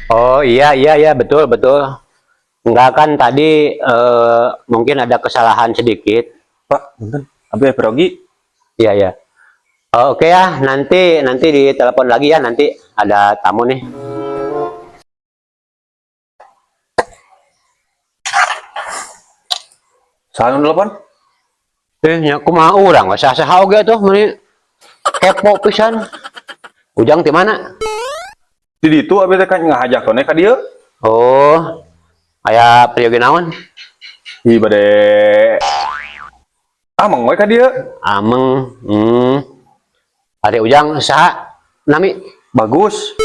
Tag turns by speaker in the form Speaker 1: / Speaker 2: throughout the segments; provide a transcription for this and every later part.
Speaker 1: Oh iya iya iya, betul betul. Enggak, kan tadi mungkin ada kesalahan sedikit.
Speaker 2: Pak, punten. Abi pergi.
Speaker 1: Iya iya. Oh, oke ya, nanti nanti ditelepon lagi ya, nanti ada tamu nih.
Speaker 2: Saha nu telepon?
Speaker 1: Eh, nya kumaha urang we, saha oge tuh meuni kepo pisan. Ujang di mana?
Speaker 2: Di ditu abi teh kan ngahajak we ka dieu.
Speaker 1: Oh, aya peryogi naon?
Speaker 2: Ih, bade ameng we ka dieu.
Speaker 1: Ameng. Ari Ujang saha nami?
Speaker 2: Bagus.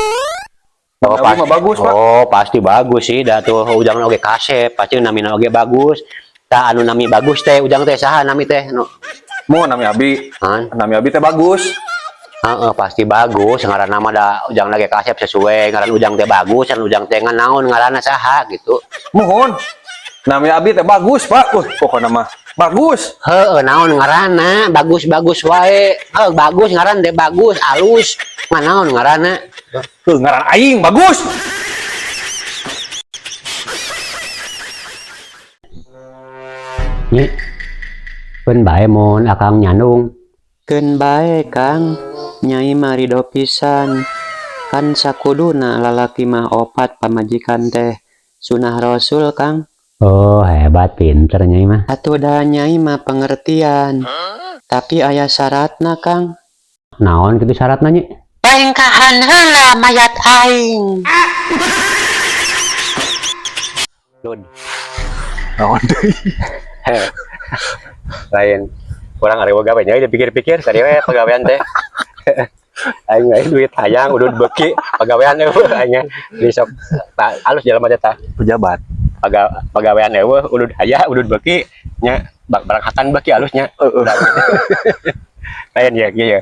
Speaker 1: Oh,
Speaker 2: Abi mah bagus, Pak.
Speaker 1: Oh, pasti bagus sih. Da tuh Ujang oge kasep, pasti namina oge bagus. Tah, anu nami bagus teh Ujang teh saha nami teh? Nu?
Speaker 2: Mau nami abi.
Speaker 1: Han?
Speaker 2: Nami abi teh bagus.
Speaker 1: Heeh, pasti bagus. Ngaran nama da Ujang lagi kasep sesuai ngaran Ujang teh bagus, ngaran Ujang teh ngan naon ngaranna saha gitu.
Speaker 2: Mohon. Nami abi teh bagus, Pak. Pokokna mah bagus.
Speaker 1: Heeh, naon ngaranna? Bagus-bagus wae. Heuh, bagus ngaran teh bagus, alus. Ngan naon ngaranna?
Speaker 2: Tuh, ngaran aing bagus.
Speaker 1: Nyi. Keun bae mun akang nyandung. Keun bae, Kang. Nyai mah ridho pisan. Kan sakuduna lalaki mah opat pamajikan teh. Sunah Rasul, Kang. Oh, hebat, pinter Nyai mah. Atuh da Nyai mah pengertian. Tapi aya syaratna, Kang. Naon kitu syaratna, Nyi? Pengkahan heula mayat aing. Lud.
Speaker 2: Naon deui?
Speaker 1: Lain kurang ari gawe nya dipikir-pikir tadi we pagawean teh. Aing aing duit hayang udud beuki pagawean euweuh aing di sok ta, alus jelema teh tah.
Speaker 2: Pejabat.
Speaker 1: Pagawean euweuh, udud aya, udud beuki nya, barang hakan beuki alusnya.
Speaker 2: Heeh.
Speaker 1: Lain ya kieu ya.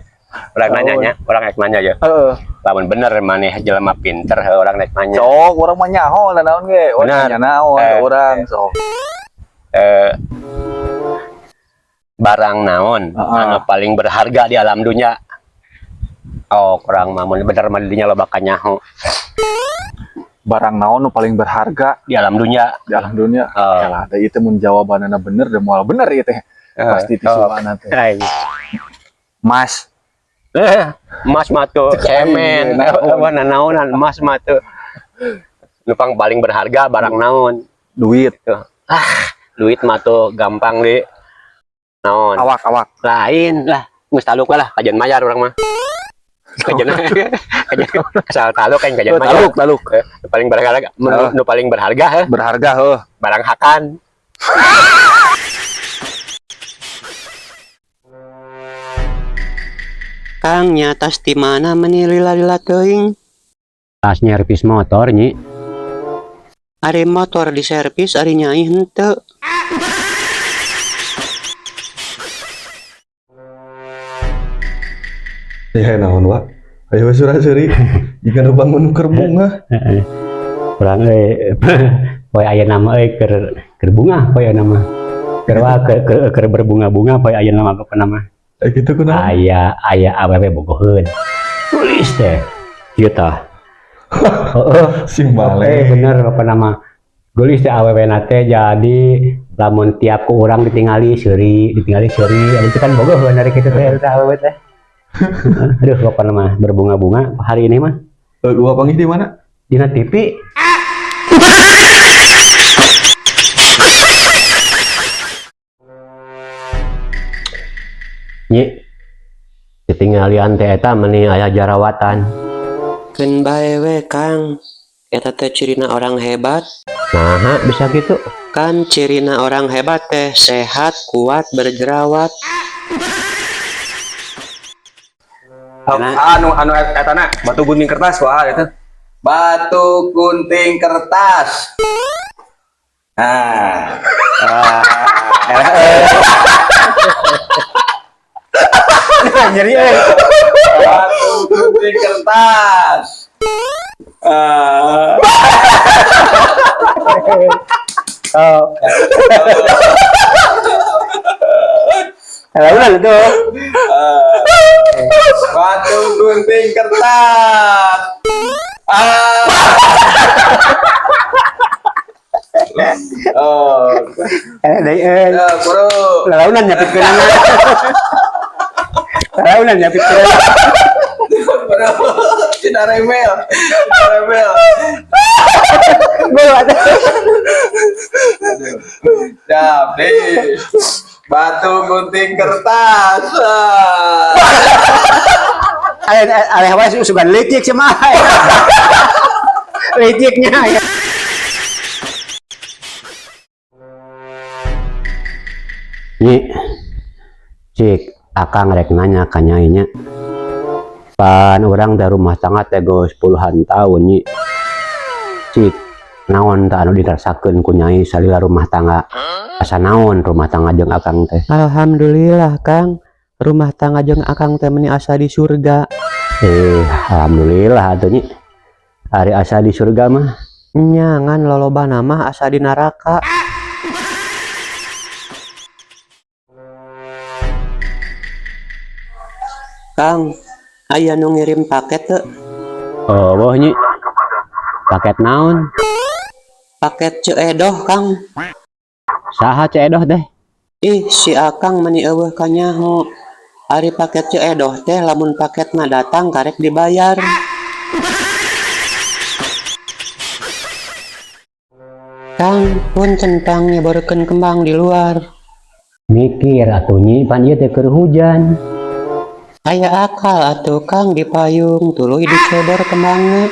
Speaker 1: Urang nanya nya, urang rek nanya ya.
Speaker 2: Heeh.
Speaker 1: Lamun bener maneh jelema pinter heuh, urang rek nanya.
Speaker 2: Sok, urang mah nyaho lah naon ge. Urang
Speaker 1: Bener.
Speaker 2: nanya naon
Speaker 1: Eh,
Speaker 2: urang sok.
Speaker 1: Barang naon anu paling berharga di alam dunia? Oh, kurang mah mun bener mah dinya loba kanyaho.
Speaker 2: Barang naon nu paling berharga
Speaker 1: di alam dunia?
Speaker 2: Di alam dunia?
Speaker 1: Heeh.
Speaker 2: Kalah da ieu teh mun jawabanana bener da moal bener ieu teh. Pasti tisuana teh.
Speaker 1: Ai.
Speaker 2: Mas.
Speaker 1: Eh, emas mah tuh semen,
Speaker 2: Naon.
Speaker 1: apa naonan emas mah tuh. Nu pang paling berharga barang naon?
Speaker 2: Duit.
Speaker 1: Tuh. Ah, duit mah tuh gampang di naon?
Speaker 2: Awak awak.
Speaker 1: Lain lah, geus taluk lah, kajian mayar urang mah. Kajian kajian asal taluk kan kajian mayar.
Speaker 2: Taluk taluk.
Speaker 1: Eh, nu paling berharga, nu paling berharga heh,
Speaker 2: Berharga heuh.
Speaker 1: Barang hakan. Kang, nya tas di mana meni lila-lila teuing? Tas nyervis motor, Nyi. Ari motor di servis, ari nyai henteu.
Speaker 3: Ya naon wa? Ayo we sura-suri. Jika nu bangun keur bunga.
Speaker 1: Kurang euy. Poe ayeuna mah euy keur keur bunga poe ayeuna mah. Keur wa keur keur, keur berbunga-bunga poe ayeuna mah pokona mah.
Speaker 3: Eh, kitu kunaon?
Speaker 1: Aya aya awewe bogoheun. Tulis teh. Ieu tah. Heeh.
Speaker 3: Sing
Speaker 1: Eh,
Speaker 3: balik.
Speaker 1: bener apa nama. Geulis teh awewe teh, jadi lamun tiap ku urang ditingali seuri, ditingali seuri, itu kan bogoheun dari kitu teh eta awewe teh. Aduh, pokokna mah berbunga-bunga hari ini mah.
Speaker 3: Eh, gua panggih di mana?
Speaker 1: Dina TV. Nyi, ditinggalian teh eta meni aya jarawatan.
Speaker 4: Keun bae we, Kang. Eta teh cirina orang hebat.
Speaker 1: Nah, bisa gitu.
Speaker 4: Kan cirina orang hebat teh sehat, kuat, berjerawat.
Speaker 1: Nah.
Speaker 2: Anu anu etana batu gunting kertas wah eta.
Speaker 5: Batu gunting kertas. Nah,
Speaker 1: Nyeri euy.
Speaker 5: Batu gunting kertas. Ah.
Speaker 1: Oh. Lalu itu.
Speaker 5: Batu gunting kertas. Ah.
Speaker 1: Deui euy.
Speaker 5: Ya, bro.
Speaker 1: Lalaunan nyapitkeunana. Lalaunan nyapitkeunana.
Speaker 5: Bro. Tidak rebel. Tidak rebel.
Speaker 1: Gol atuh.
Speaker 5: Siap, nih. Batu gunting kertas. Ah.
Speaker 1: Aleh aleh wae sugan leutik sia mah. Leutiknya. Nyi, cik, akang rek nanya ka nyai nya. Pan urang teh rumah tangga teh geus puluhan tahun, Nyi. Cik, naon tah anu dirasakeun ku nyai salila rumah tangga? Asa naon rumah tangga jeung akang teh? Alhamdulillah, Kang. Rumah tangga jeung akang teh meni asa di surga. Eh, alhamdulillah atuh, Nyi. Ari asa di surga mah. Nya, ngan lolobana mah asa di neraka.
Speaker 4: Kang, aya nu ngirim paket teu?
Speaker 1: Oh, boh, Nyi. Paket naon?
Speaker 4: Paket Ceu Edoh, Kang.
Speaker 1: Saha Ceu Edoh teh?
Speaker 4: Ih, si Akang meni euweuh kanyaho. Ari paket Ceu Edoh teh lamun paketna datang karek dibayar. Kang, punten Kang, nyebarkeun kembang di luar.
Speaker 1: Mikir atuh, Nyi, pan ieu teh keur hujan.
Speaker 4: Aya akal atuh, Kang, di payung tuluy dicebor kembangna.